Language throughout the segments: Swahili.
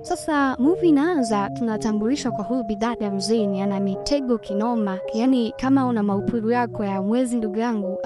Sasa movie inaanza, tunatambulishwa kwa huyu bidada mzee, ni ana mitego kinoma. Yani kama una maupuru yako ya mwezi, ndugu yangu,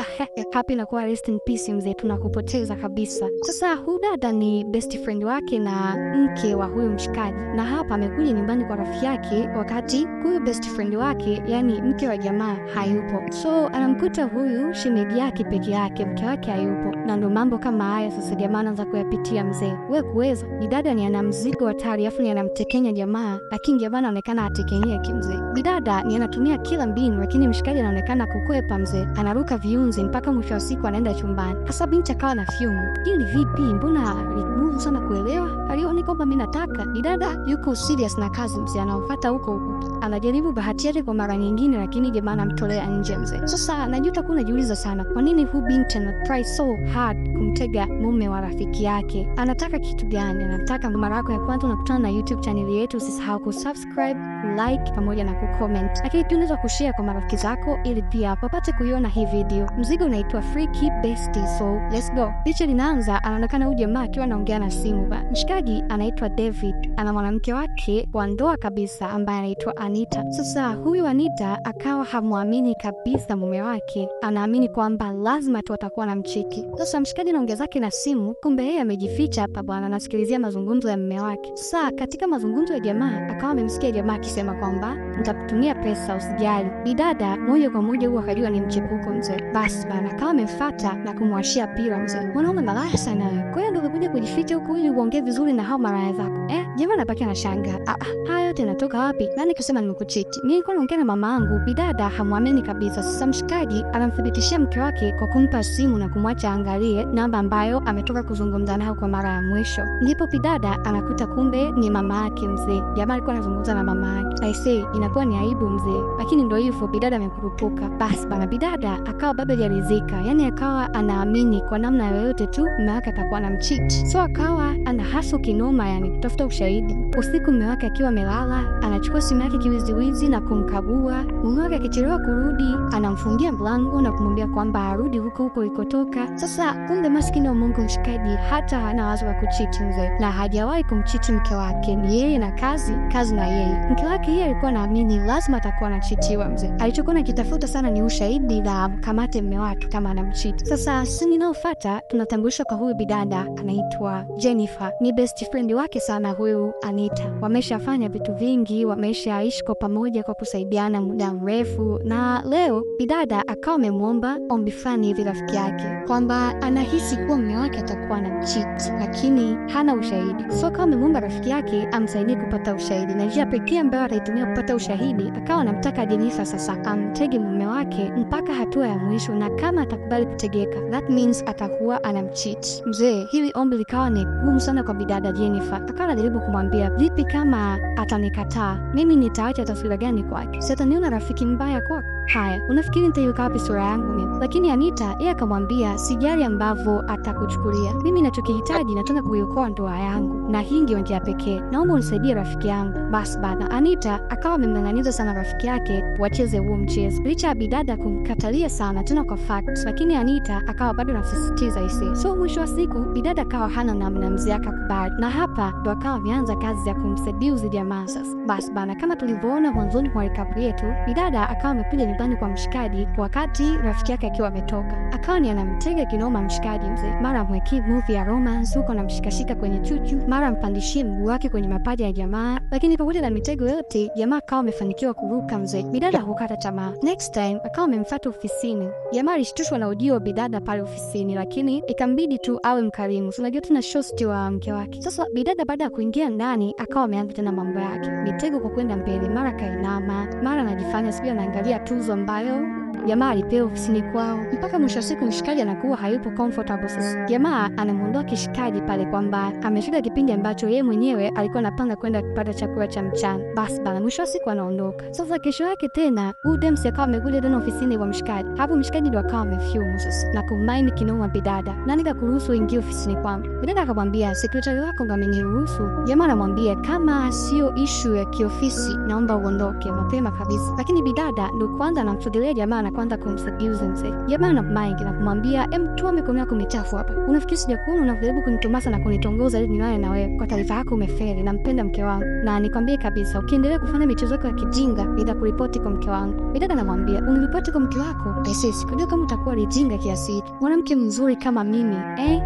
happy na kuwa rest in peace mzee, tunakupoteza kabisa. Sasa huyu dada ni best friend wake na mke wa huyu mshikaji, na hapa amekuja nyumbani kwa rafiki yake wakati huyu best friend wake, yani mke wa jamaa, hayupo. So anamkuta huyu shemeji yake peke yake, mke wake hayupo, na ndo mambo kama haya sasa jamaa anaanza kuyapitia mzee. We kuweza bidada ni ana mzigo hatari, afu ni anamtekenya jamaa, lakini jamaa anaonekana atekenyeki mzee. Bidada ni anatumia kila mbinu, lakini mshikaji anaonekana kukwepa mzee, anaruka viunzi mpaka mwisho wa siku anaenda chumbani. Hasa binti akawa na fyumu, hili vipi, mbona ngumu sana kuelewa, alioni kwamba mimi nataka. Bidada yuko serious na kazi mzee, anamfuata huko huko, anajaribu bahati yake kwa mara nyingine, lakini jamaa anamtolea nje mzee. Sasa najuta kuwa najiuliza sana, kwa nini huyu binti ana try so hard kumtega mume wa rafiki yake? Anataka kitu gani? Anataka mara yako ya kwanza unakutana na YouTube channel yetu, usisahau kusubscribe, like pamoja na kucomment, lakini pia unaweza kushare kwa marafiki zako ili pia wapate kuiona hii video. Mzigo unaitwa Freaky Bestie, so let's go. Picha linaanza, anaonekana huyu jamaa akiwa anaongea na simu ba. Mshikaji anaitwa David, ana mwanamke wake wa ndoa kabisa ambaye anaitwa Anita. Sasa huyu Anita akawa hamwamini kabisa mume wake, anaamini kwamba lazima tu atakuwa na mchiki. Sasa mshikaji anaongea zake na simu, kumbe yeye amejificha hapa bwana, anasikilizia mazungumzo ya mume wake. Sasa katika mazungumzo ya jamaa akawa amemsikia jamaa akisema kwamba nitakutumia pesa usijali. Bidada moja kwa moja huwa akajua ni mchepuko mzee. Basi bana akawa amemfuata na kumwashia pira mzee. Mwanaume malaya sana wewe. Kwa hiyo ndio umekuja kujificha huku ili uongee vizuri na hao maraya zako. Jamaa anabaki anashangaa. Haya yote yanatoka wapi? Nani kusema nimekuchiti? Mimi nilikuwa naongea na mama yangu. Bidada hamwamini kabisa. Sasa mshikaji anamthibitishia mke wake kwa kumpa simu na kumwacha angalie namba ambayo ametoka kuzungumza nayo kwa mara ya mwisho. Ndipo bidada anakuta kumbe ni mama yake mzee. Jamaa alikuwa anazungumza na mama yake. I say inakuwa ni aibu mzee, lakini ndio hivyo, bidada amekurupuka. Basi bana bidada akawa bado hajaridhika, yani akawa anaamini kwa namna yoyote tu mume wake atakuwa anamcheat. So akawa ana hasu kinoma, yani kutafuta ushahidi. Usiku mume wake akiwa amelala, anachukua simu yake kiwiziwizi na kumkagua. Mume wake akichelewa kurudi, anamfungia mlango na kumwambia kwamba arudi huko huko ikotoka. Sasa kumbe maskini wa Mungu mshikaji hata hana wazo la kucheat mzee, na hajawahi kumcheat mke wake. Ni yeye na kazi, kazi na yeye. Mke wake yeye alikuwa anaamini lazima atakuwa anachitiwa mzee. Alichokuwa anakitafuta sana ni ushahidi na amkamate mume wake kama anamcheat. Sasa sini inayofuata tunatambulishwa kwa huyu bidada anaitwa Jennifer. Ni best friend wake sana huyu Anita. Wameshafanya vitu vingi, wameshaishi kwa pamoja kwa kusaidiana muda mrefu, na leo bidada akawa amemwomba ombi fulani hivi rafiki yake kwamba anahisi kuwa mume wake atakuwa anamcheat, lakini hana ushahidi. So akawa amemwomba rafiki yake amsaidie kupata ushahidi, na njia pekee ambayo ataitumia kupata ushahidi akawa anamtaka Jennifer sasa amtege mume wake mpaka hatua ya mwisho, na kama atakubali kutegeka, that means atakuwa anamcheat mzee. Hili ombi likawa ni gumu sana kwa bidada Jennifer. Akawa anajaribu kumwambia, vipi kama atanikataa mimi nitaacha taswira gani kwake? Si ataniona rafiki mbaya kwako? Haya, unafikiri nitaiweka wapi sura yangu mimi? Lakini Anita yeye akamwambia, sijali ambavyo atakuchukulia, mimi ninachokihitaji nataka kuiokoa ndoa yangu, na hii ndio njia pekee, naomba unisaidie rafiki yangu. Basi bana, Anita akawa amemng'ang'aniza sana rafiki yake wacheze huo mchezo, licha ya bidada kumkatalia sana tena kwa fact, lakini Anita akawa bado anasisitiza isi. So mwisho wa siku bidada akawa hana namna, mzee akakubali, na hapa ndo akawa ameanza kazi ya kumseduce jamaa sasa. Basi bana, kama tulivyoona mwanzoni mwa recap yetu, bidada akawa amekuja nyumbani kwa mshikaji wakati rafiki yake akiwa ametoka, akawa ni anamtega kinoma mshikaji mzee, mara amwekee movie ya romance huko anamshikashika kwenye chuchu, mara ampandishie mguu wake kwenye mapaja ya jamaa. Lakini pamoja na mitego yote, jamaa akawa amefanikiwa kuruka mzee. Bidada hukata tamaa. Next time akawa amemfuata ofisini. Jamaa alishtushwa na ujio wa bidada pale ofisini, lakini ikambidi tu awe mkarimu. Unajua tuna shosti wa mke wake. Sasa bidada baada ya kuingia ndani akawa ameanza tena mambo yake, mitego kwa kwenda mbele, mara kainama, mara anajifanya sijui anaangalia tuzo ambayo jamaa alipewa ofisini kwao, mpaka mwisho wa siku mshikaji anakuwa hayupo comfortable. Sasa jamaa anamuondoa kishikaji pale kwamba amefika kipindi ambacho yeye mwenyewe alikuwa anapanga kwenda kupata chakula cha mchana. Basi bana, mwisho wa siku anaondoka. Sasa kesho yake tena huyu Dems akawa amekuja tena ofisini kwa mshikaji. Hapo mshikaji ndo akawa amefyumu sasa na kumaini kinoma bidada, nani kakuruhusu uingie ofisini kwangu? Bidada akamwambia secretary wako ndo ameniruhusu. Jamaa anamwambia kama sio issue ya kiofisi naomba uondoke mapema kabisa, lakini bidada ndo kwanza anamsogelea jamaa jamaa na kuanza kumseduce mzee. Jamaa ana mind na kumwambia, "Em, toa mikono yako michafu hapa. Unafikiri sijakuona unajaribu kunitomasa na kunitongoza ili nilale na wewe? Kwa taarifa yako umefeli, nampenda mke wangu. Na nikwambie kabisa, ukiendelea kufanya michezo yako ya kijinga, nitakuripoti kwa mke wangu." Bidada anamwambia, "Uniripoti kwa mke wako? Aisee, sikujua kama utakuwa lijinga kiasi hiki. Mwanamke mzuri kama mimi,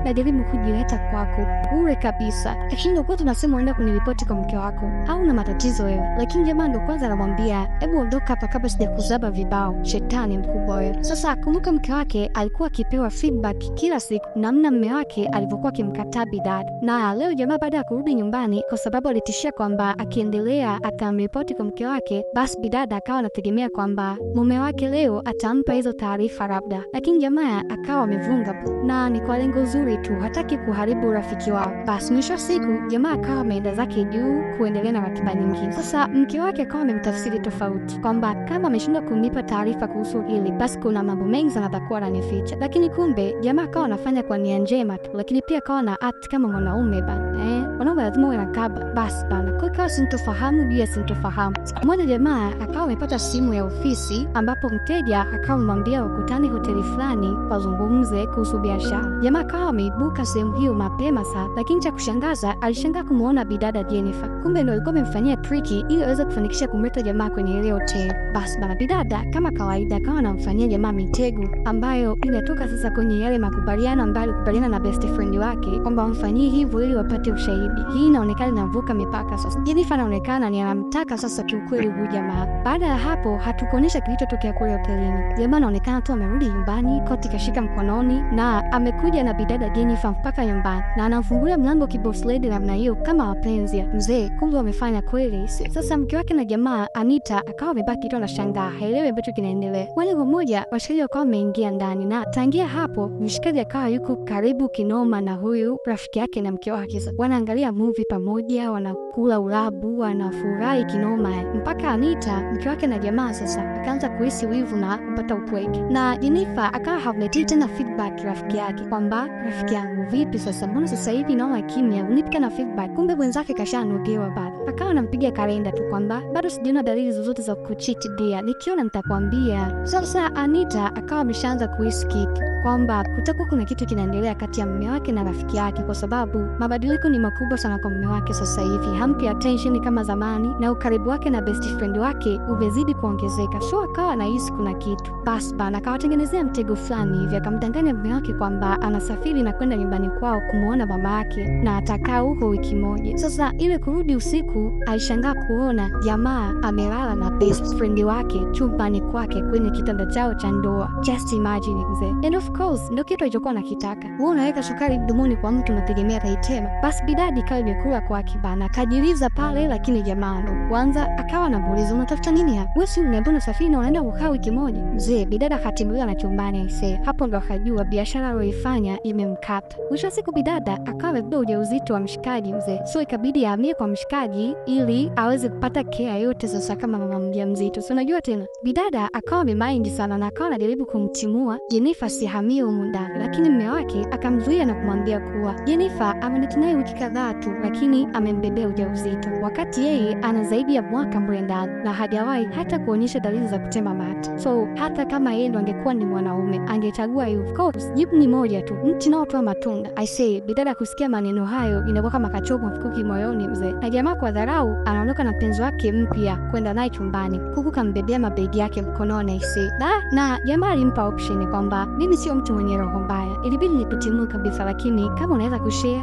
najaribu kujileta kwako bure kabisa. Lakini ndio kwa tunasema unaenda kuniripoti kwa mke wako. Au una matatizo wewe?" Lakini jamaa ndo kwanza anamwambia, "Hebu ondoka hapa kabla sijakuzaba vibao. Shetani mkubwa wewe." Sasa kumbuka mke wake alikuwa akipewa feedback kila siku namna mume wake alivyokuwa akimkataa bidada. Na leo jamaa baada ya kurudi nyumbani, kwa sababu alitishia kwamba akiendelea atamripoti kwa mke wake, basi bidada akawa anategemea kwamba mume wake leo atampa hizo taarifa labda. Lakini jamaa akawa amevunga na ni kwa lengo zuri tu, hataki kuharibu urafiki wao. Basi mwisho wa siku jamaa akawa ameenda zake juu kuendelea na ratiba nyingine. Sasa mke wake akawa amemtafsiri tofauti kwamba kama ameshindwa kunipa taarifa kuhusu hili, basi kuna mambo mengi sana atakuwa ananificha. Lakini kumbe jamaa akawa anafanya kwa nia njema tu, lakini pia akawa na act kama mwanaume bana. Mwanaume lazima uwe na kaba. Basi bana, kwa hiyo sintofahamu juu ya sintofahamu. Siku moja jamaa akawa amepata simu ya ofisi ambapo mteja akawa amemwambia wakutane hoteli fulani wazungumze kuhusu biashara. Jamaa akawa ameibuka sehemu hiyo mapema sana, lakini cha kushangaza alishangaa kumuona bidada Jennifer. Kumbe ndio alikuwa amemfanyia triki ili aweze kufanikisha kumleta jamaa kwenye ile hoteli. Basi bana, bidada kama kawaida akawa anamfanyia jamaa mitego ambayo inatoka sasa kwenye yale makubaliano ambayo alikubaliana na best friend wake kwamba wamfanyie hivyo ili wapate ushahidi. Hii inaonekana inavuka mipaka sasa. Jennifer anaonekana ni anamtaka sasa kiukweli huyu jamaa. Baada ya hapo hatukuonyesha kilichotokea kule hotelini. Jamaa anaonekana tu amerudi nyumbani, koti kashika mkononi na amekuja na bidada Jennifer mpaka nyumbani na anamfungulia mlango kiboss lady namna hiyo kama wapenzi. Mzee, kumbe wamefanya kweli. Sasa mke wake na jamaa Anita akawa amebaki tu anashangaa, haelewi ambacho kinaendelea. Moja kwa moja washikaji wakawa wameingia ndani na tangia hapo mshikaji akawa yuko karibu kinoma na huyu rafiki yake na mke wake. Wanaangalia movie pamoja, wanakula ulabu, wanafurahi kinoma mpaka Anita mke wake na jamaa sasa akaanza kuhisi wivu na kupata upweke. Na Jennifer akawa hamletii tena feedback rafiki yake kwamba rafiki yangu vipi sasa, mbona sasa hivi naona kimya, unipe na feedback. Kumbe mwenzake kashanogewa bado. Akawa anampiga kalenda tu kwamba bado sijaona dalili zozote za kucheat dear, nikiona nitakwambia. Sasa Anita akawa ameshaanza kuhisi kitu kwamba kutakuwa kuna kitu kinaendelea kati ya mume wake na rafiki yake, kwa sababu mabadiliko ni makubwa sana kwa mume wake sasa hivi, hampi attention kama zamani na ukaribu wake na best friend wake umezidi kuongezeka. So akawa anahisi kuna kitu. Basi bana, akawatengenezea mtego fulani hivi, akamdanganya mume wake kwamba anasafiri na kwenda nyumbani kwao kumuona mama yake na atakaa huko wiki moja. Sasa ile kurudi usiku, alishangaa kuona jamaa amelala na best friend wake chumbani kwake kwenye kitanda chao cha ndoa. Just imagine mzee. And of course ndio kitu alichokuwa anakitaka. Wewe unaweka sukari mdomoni kwa mtu unategemea ataitema. Basi bidadi ikawa imekula kwake bana, akajiliza pale. Lakini jamaa ndo kwanza akawa anamuuliza, unatafuta nini hapa? Wewe si uniambia unasafiri na unaenda kukaa wiki moja? Mzee, bidada akatimuliwa na chumbani aisee. Hapo ndo akajua biashara aliyoifanya imemkata. Mwisho wa siku bidada akawa amebeba ujauzito wa mshikaji mzee, so ikabidi ahamie kwa mshikaji ili aweze kupata care yote sasa kama mama mjamzito. So unajua tena bidada akawa amemind sana na akawa anajaribu kumtimua Jennifer sihamie humu ndani, lakini mume wake akamzuia na kumwambia kuwa Jennifer amedate naye wiki kadhaa tu, lakini amembebea ujauzito wakati yeye ana zaidi ya mwaka mle ndani na hajawahi hata kuonyesha dalili za kutema mate. So hata kama yeye ndo angekuwa ni mwanaume angechagua hiyo. Of course jibu ni moja tu, mti unaotoa matunda. I say bidada kusikia maneno hayo inakuwa kama kachoma mfukuki moyoni mzee. Na jamaa kwa dharau anaondoka na mpenzi wake mpya kwenda naye chumbani huku kambebea mabegi yake mkononi. I say na jamaa alimpa option kwamba mimi sio mtu mwenye roho mbaya, ilibidi nikutimue kabisa, lakini kama unaweza kushare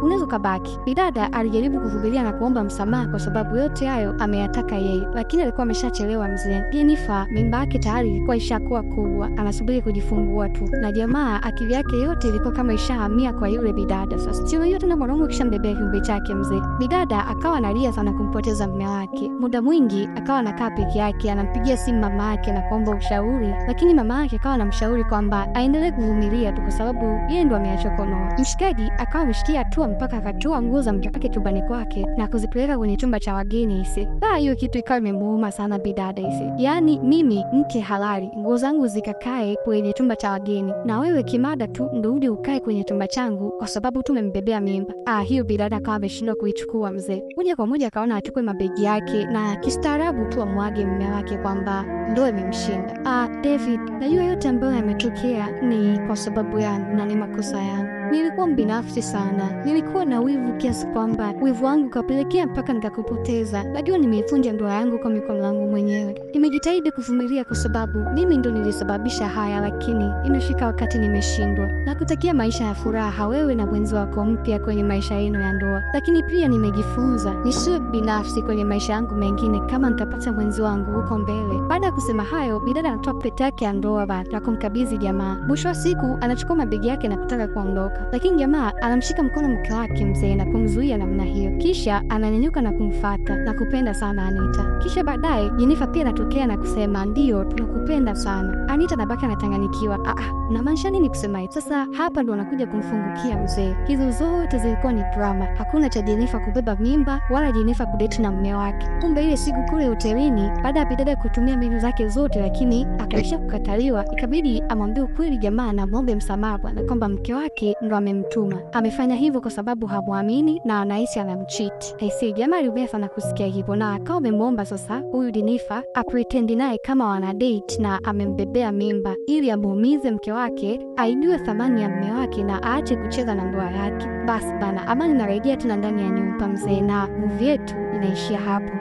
unaweza ukabaki. Bidada alijaribu kuvumilia na kuomba msamaha kwa sababu yote hayo ameyataka yeye, lakini alikuwa ameshachelewa mzee. Jennifer mimba yake tayari ilikuwa ishakuwa kubwa, anasubiri kujifungua tu, na jamaa akili yake yote ilikuwa kama ishahamia kwa yule bidada. Sasa si unajua tena mwanaume ukishambebea kiumbe chake mzee. Bidada akawa analia sana kumpoteza mume wake. Muda mwingi akawa anakaa peke yake, anampigia simu mama yake na kuomba ushauri, lakini mama yake akawa anamshauri kwamba aendelee kuvumilia tu kwa sababu yeye ndo ameachokonoa. Mshikaji akawa ameshikia hatua mpaka akatoa nguo za mke wake chumbani kwake na kuzipeleka kwenye chumba cha wageni ise. Hiyo kitu ikawa imemuuma sana bidada ise. Yaani mimi mke halali, nguo zangu zikakae kwenye chumba cha wageni na wewe kimada tu ndo uje ukae kwenye chumba changu kwa sababu tumembebea mimba. Hiyo bidada akawa ameshindwa kuichukua mzee. Moja kwa moja akaona achukue mabegi yake na kistaarabu tu amwage mume wake kwamba ndoa imemshinda. David, najua yote ambayo yametokea ni kwa sababu yangu na ni makosa yangu. Nilikuwa mbinafsi sana, nilikuwa na wivu kiasi kwamba wivu wangu kapelekea mpaka nikakupoteza. Najua nimeivunja ndoa yangu kwa mikono yangu mwenyewe. Nimejitahidi kuvumilia kwa sababu mimi ndo nilisababisha haya, lakini imefika wakati nimeshindwa. Nakutakia maisha ya furaha wewe na mwenzi wako mpya kwenye maisha yenu ya ndoa, lakini pia nimejifunza nisiwe binafsi kwenye maisha yangu mengine kama nitapata mwenzi wangu huko mbele. Baada ya kusema hayo, bidada anatoa pete yake ya ndoa na kumkabidhi jamaa. Mwisho wa siku anachukua mabegi yake na kutaka kuondoka, lakini jamaa anamshika mkono mke wake mzee na kumzuia namna hiyo. Kisha ananyanyuka na kumfata na kupenda sana Anita. Kisha baadaye Jenifa pia anatokea na kusema ndio, tunakupenda sana. Anita anabaki anachanganyikiwa. Unamaanisha nini kusema hivi? Sasa hapa ndo anakuja kumfungukia mzee. Hizo zote zilikuwa ni drama. Hakuna cha Jenifa kubeba mimba wala Jenifa kudeti na mume wake. Kumbe ile siku kule hotelini, baada ya bidada kutumia mbinu zake zote, lakini akaisha kukataliwa, ikabidi amwambie ukweli jamaa na muombe msamaha bwana kwamba mke wake ndo amemtuma. Amefanya hivyo kwa sababu hamwamini na anahisi anamcheat. Aisee, jamaa aliumia sana kusikia hivyo na akawa amemuomba sasa huyu Jenifa apretend naye kama wana date na amembebea mimba ili amuumize mke wake, aijue thamani ya mume wake na aache kucheza na ndoa yake. Basi bana, amani narejea tena ndani ya nyumba mzee, na movie yetu inaishia hapo.